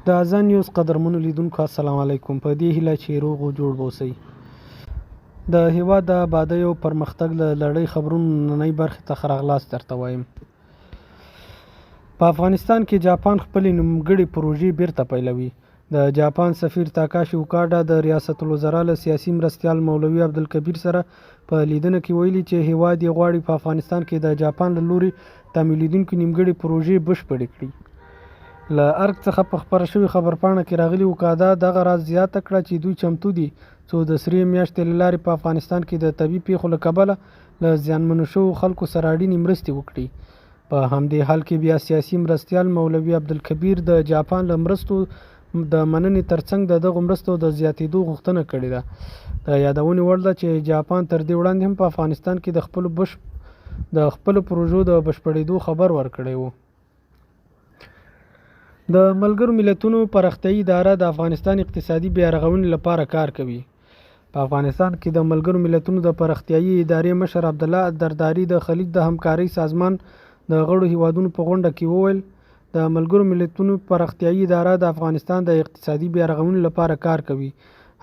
د اذان نیوز قدرمنو لیدونکو السلام علیکم. په دې هیله چې روغ او جوړ اوسئ. د هیواد د آبادۍ او پرمختګ له لړۍ خبرونو نننۍ برخې ته ښه راغلاست درته وایم. په افغانستان کې جاپان خپلې نیمګړې پروژې بیرته پیلوي. د جاپان سفیر تاکاشي اوکاډا د ریاست الوزرا له سیاسي مرستیال مولوي عبدالکبیر سره په لیدنه کې ویلي چې هیواد یې غواړي په افغانستان کې د جاپان له لوري تمویلېدونکې نیمګړې پروژې بشپړې کړي. له ارګ څخه په خپره شوې خبرپاڼه کې راغلي، اوکادا دغه راز زیاته کړه چې دوی چمتو دي څو د سرې میاشتې له لارې په افغانستان کې د طبیعي پېښو له کبله له زیانمنو شوو خلکو سره اړینې مرستې وکړي. په همدې حال کې بیا سیاسي مرستیال مولوي عبدالکبیر د جاپان له مرستو د مننې ترڅنګ د دغو مرستو د زیاتېدو غوښتنه کړې ده. د یادونې وړ ده چې جاپان تر دې وړاندې هم په افغانستان کې د خپلو پروژو د بشپړېدو خبر ورکړی و. د ملګرو ملتونو پراختیايي اداره د افغانستان اقتصادي بیارغونې لپاره کار کوي. په افغانستان کې د ملګرو ملتونو د پراختیايي ادارې مشر عبدالله الدرداري د خلیج د همکارۍ سازمان د غړو هیوادونو په غونډه کې وویل، د ملګرو ملتونو پراختیايي اداره د افغانستان د اقتصادي بیارغونې لپاره کار کوي.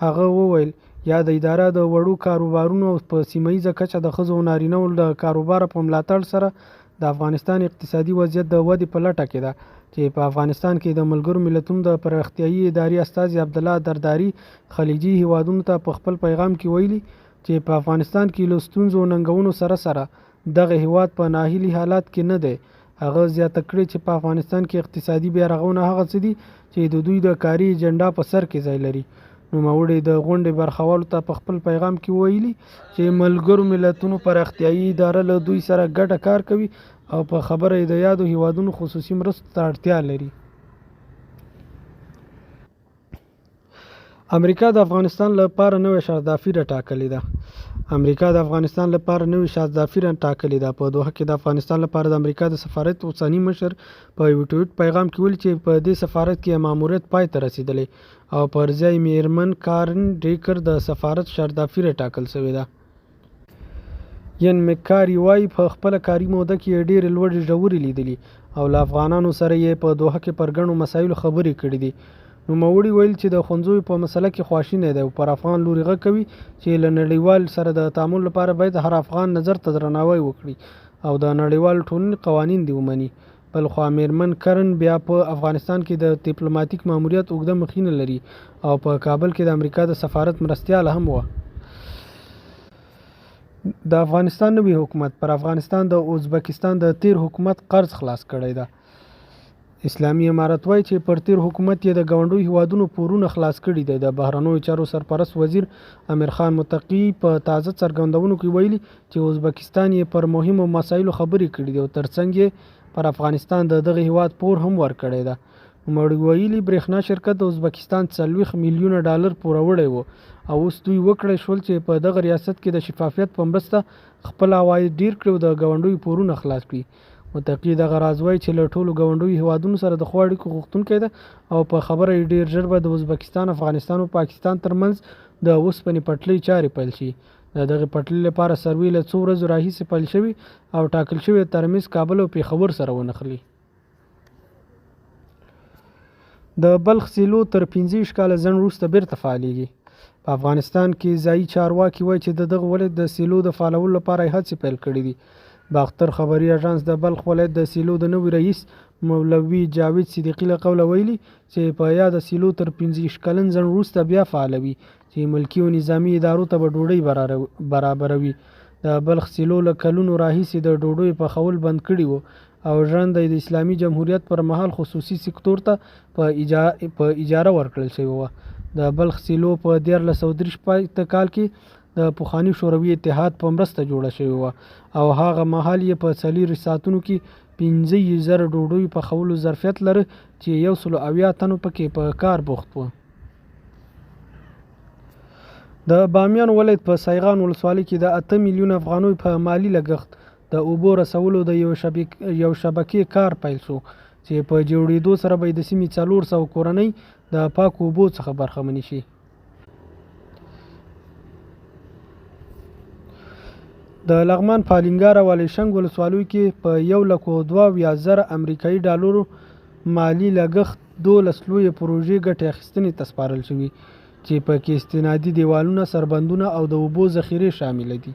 هغه وویل، یاده اداره د وړو کاروبارونو او په سیمه ییزه کچه د ښځو او نارینه وو له کاروباره په ملاتړ سره د افغانستان اقتصادي وضعیت د ودې په لټه کې ده چې په افغانستان کې د ملګرو ملتونو د پراختیايي ادارې استازي عبدالله درداري خلیجي هیوادونو ته په خپل پیغام کې ویلي چې په افغانستان کې له ستونزو او ننګونو سره سره دغه هیواد په ناهیلي حالت کې نه دی. هغه زیاته کړې چې په افغانستان کې اقتصادي بیارغونه هغه څه دي چې د دوی د کاري ایجنډا په سر کې ځای لري. نوموړي د غونډې برخوالو ته په خپل پیغام کې ویلي چې ملګرو ملتونو پراختیايي اداره له دوی سره ګډه کار کوي او په خبره یې د یادو هیوادونو خصوصي مرستو ته اړتیا لري. امریکا د افغانستان لپاره نوې شارژدافیره ټاکلې ده. امریکا د افغانستان لپاره نوې شارژدافیره ټاکلې ده. په دوحه کې د افغانستان لپاره د امریکا د سفارت اوسني مشر په یو ټویټ پیغام کې ویلي چې په دې سفارت کې ماموریت پای ته رسېدلی او پر ځای میرمن کارن ډیکر د سفارت شاردافیره ټاکل شوې ده. ین مککاري وايي، په خپله کاري موده کې یې ډېرې لوړې ژورې لیدلي او له افغانانو سره یې په دوحه کې پر ګڼو مسایلو خبرې کړې دي. نوموړي ویل چې د ښوونځیو په مسله کې خواشینی دی او پر افغان لوري غږ کوي چې له نړیوال سره د تعامل لپاره باید هر افغان نظر ته درناوی وکړي او د نړیوالې ټولنې قوانین دې ومني. بلخوا میرمن کرن بیا په افغانستان کې د دیپلوماتیک ماموریت اوږده مخینه لري او په کابل کې د امریکا د سفارت مرستیاله هم وه. د افغانستان نوي حکومت پر افغانستان د ازبکستان د تیر حکومت قرض خلاص کړی ده. اسلامي امارت وایي چې پر تیر حکومت یې د ګاونډیو هیوادونو پورونه خلاص کړي دي. د بهرنیو چارو سرپرست وزیر امیرخان متقي په تازه څرګندونو کې ویلي چې ازبکستان یې پر مهمو مسایلو خبرې کړې دي او ترڅنګ یې پر افغانستان د دغه هیواد پور هم ورکړی ده. نوموړي ویلي، برېښنا شرکت د ازبکستان 40 میلیونه ډالر پوروړی و او اوس دوی وکړای شول چې په دغه ریاست کې د شفافیت په مرسته خپل عواید ډېر کړي او د ګاونډیو پورونه خلاص کړي. متقي دغه راز وايي چې له ټولو ګاونډیو هیوادونو سره د ښو اړیکو غوښتونکی ده او په خبره یې ډېر ژر به د ازبکستان، افغانستان او پاکستان ترمنځ د اوسپنې پټلۍ چارې پیل شي. د دغې پټلۍ لپاره سروې له څو ورځو راهیسې پیل شوې او ټاکل شوې ترمذ کابل او پېښور سره ونښلي. د بلخ سیلو تر 25 کاله ځنډ وروسته بیرته فعالیږي. په افغانستان کې ځایي چارواکي وایي چې د دغه ولایت د سیلو د فعالولو لپاره یې هڅې پیل کړې دي. باختر خبري اژانس د بلخ ولایت د سیلو د نوي رئیس مولوي جاوید صدیقي له قوله ویلي چې په یاده سیلو تر 25 کلن ځنډ وروسته بیا فعالوي چې ملکي او نظامي ادارو ته به ډوډۍ برابروي. د بلخ سیلو له کلونو راهیسې د ډوډیو پخول بند کړي وو او ژرنده یې د اسلامي جمهوریت پر مهال خصوصي سکتور ته په اجاره ورکړل شوې وه. د بلخ سیلو په 1363 کال کې د پخواني شوروي اتحاد په مرسته جوړه شوې وه او هغه مهال یې په 24 ساعتونو کې 15,000 ډوډیو پخولو ظرفیت لره چې 170 تنو پکې په کار بوخت وو. د بامیان ولایت په سیغان ولسوالۍ کې د 8 میلیون افغانیو په مالي لګښت د اوبو رسولو د یو شبکې کار پیل شو چې په جوړېدو سره به د سیمې 400 کورنۍ د پاکو اوبو څخه برخمنې شي. د لغمان په الینګار او علیشنګ ولسوالیو کې په 1,72,000 امریکایي ډالرو مالي لګښت 12 لویې پروژې ګټې اخیستنې ته سپارل شوي چې په کې استنادي دیوالونه، سربندونه او د اوبو ذخیرې شامله دي.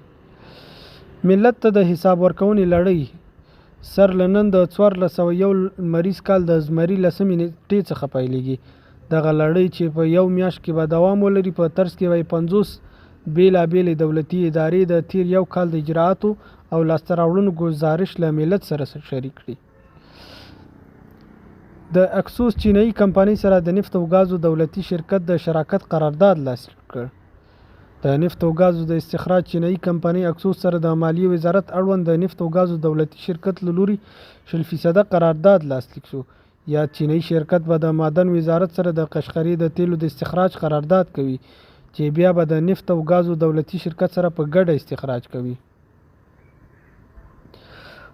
ملت ته د حساب ورکونې لړۍ سر له نن د 1401 لمریز کال د زمري لسمې نېټې څخه پیلېږي. دغه لړۍ چې په یو میاشت کې به دوام ولري، په ترڅ کې به یې 50 بېلابېلې دولتي ادارې د تېر یو کال د اجرااتو او لاسته راوړنو ګزارش له ملت سره شریک کړي. د اکسوس چینایي کمپنۍ سره د نفت او ګازو دولتي شرکت د شراکت قرارداد لاسلیک کړ. د نفت او ګازو د استخراج چینایي کمپنۍ اکسوس سره د مالیې وزارت اړوند د نفت او ګازو دولتي شرکت له لوري 20 فیصده قرارداد لاسلیک شو. یاد چینایي شرکت به د معدن وزارت سره د قشقرې د تیلو د استخراج قرارداد کوي چې بیا به د نفت او ګازو دولتي شرکت سره په ګډه استخراج کوي.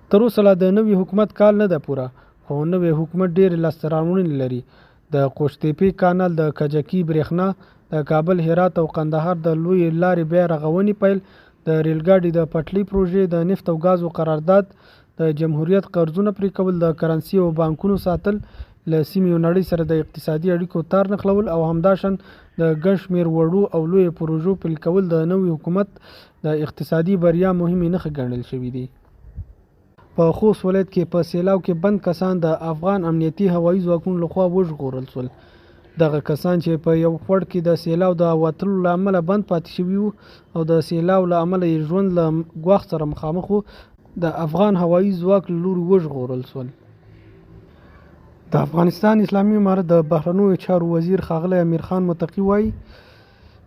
تر اوسه لا د نوي حکومت کال نه ده پوره، خو نوی حکومت ډېرې لاسته راوړنې لري. د قوشتېپې کانال، د کجکي برېښنا، د کابل، هرات او قندهار د لویې لارې بیا رغونې پیل، د ریلګاډي د پټلۍ پروژې، د نفت او ګازو قرارداد، د جمهوریت قرضونه پرې کول، د کرنسي او بانکونو ساتل، له سیمې او نړۍ سره د اقتصادي اړیکو تار نښلول او همداشان د ګڼ شمېر وړو او لویو پروژو پلي کول د نوي حکومت د اقتصادي بریا مهمې نښې ګڼل شوې دي. په خوست ولایت کې په سېلاو کې بند کسان د افغان امنیتي هوایي ځواکونو له خوا وژغورل شول. دغه کسان چې په یو خوړ کې د سېلاو د وتلو له امله بند پاتې شوي وو او د سېلاو له امله یې ژوند له ګواښ سره مخامخ وو، د افغان هوایي ځواک له لوري وژغورل شول. د افغانستان اسلامي امارت د بهرنیو چارو وزیر ښاغلی امیرخان متقي وايي،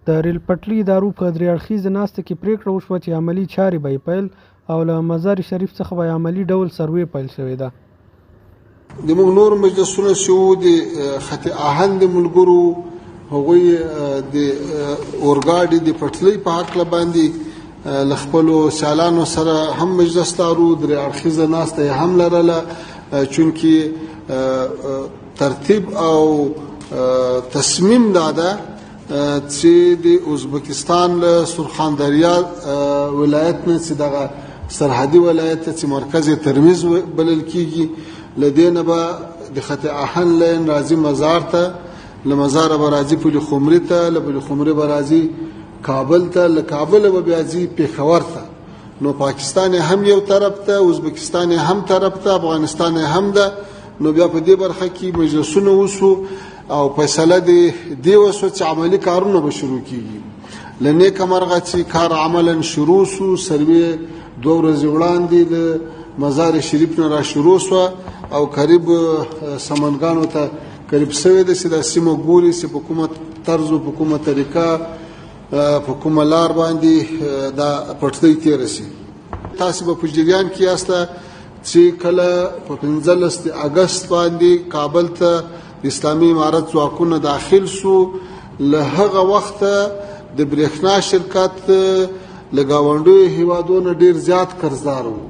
د ریل پټلۍ ادارو په درې اړخیزه ناسته کې پرېکړه وشوه چې عملي چارې به یې پیل او له مزار شریف څخه به یې عملي ډول سروې پیل شوې ده. د موږ نور مجلسونه چې وو، د خط آهن د ملګرو، هغوی د اورګاډي د پټلۍ په هکله باندې له خپلو سیالانو سره هم مجلس لرو، درې اړخیزه ناسته یې هم لرله، چونکې ترتیب او تصمیم دا ده چې د ازبکستان له سرخان دریا ولایت نه، چې دغه سرحدي ولایت چې مرکز یې ترمذ بلل کیږي، له دې نه به د خط آهن لین راځي مزار ته، له مزاره به راځي پل خمري ته، له پل خمري به راځي کابل ته، له کابله به بیا ځي پېښور ته. نو پاکستان یې هم یو طرف ته، ازبکستان یې هم طرف ته، افغانستان یې هم ده. نو بیا په دې برخه کې مجلسونه وسو او فیصله دې وسوه چې عملي کارونه به شروع کیږي. له نیکه مرغه چې کار عملا شروع سو، سروې 2 ورځې وړاندې له مزار شریف نه را شروع سوه او قریب سمنګانو ته قریب سوې ده چې دا سیمه ګوري چې په کومه طرز او په کومه طریقه په کومه لار باندې دا پټلۍ تېره شي. تاسې به په جریان کې یاست چې کله په 15 اګست باندې کابل ته د اسلامي امارت ځواکونه داخل سو، له هغه وخته د برېښنا شرکت له ګاونډیو هیوادونو ډیر زیات قرضدار وو.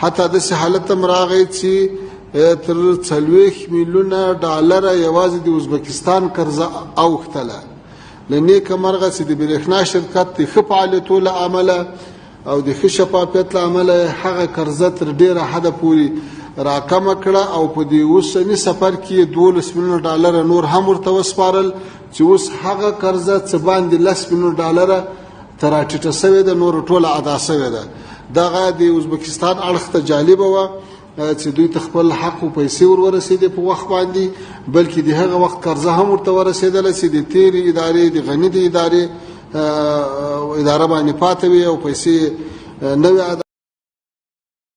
حتی داسې حالت هم راغی چې تر 40 میلیونه ډالره یوازې د ازبکستان قرضه اوښتله. له نیکه مرغه چې د برېښنا شرکت د ښه فعالیتو له امله او د ښه شفافیت له امله هغه قرضه تر ډېره حده پورې راکمه کړه او په دې اوسني سفر کې یې 12 میلیونه ډالره نور هم ورته وسپارل چې اوس هغه قرضه څه باندې 10 میلیونه ډالره ته راټیټه شوې ده، نوره ټوله ادا شوې ده. دغه د ازبکستان اړخ ته جالبه وه چې دوی ته خپل حق او پیسې ور ورسېدې په وخت باندې، بلکې د هغه وخت قرضه هم ورته ورسېدله چې د تېرې ادارې، د غني د ادارې اداره باندې پاتې وي او پیسې نه وې ادا.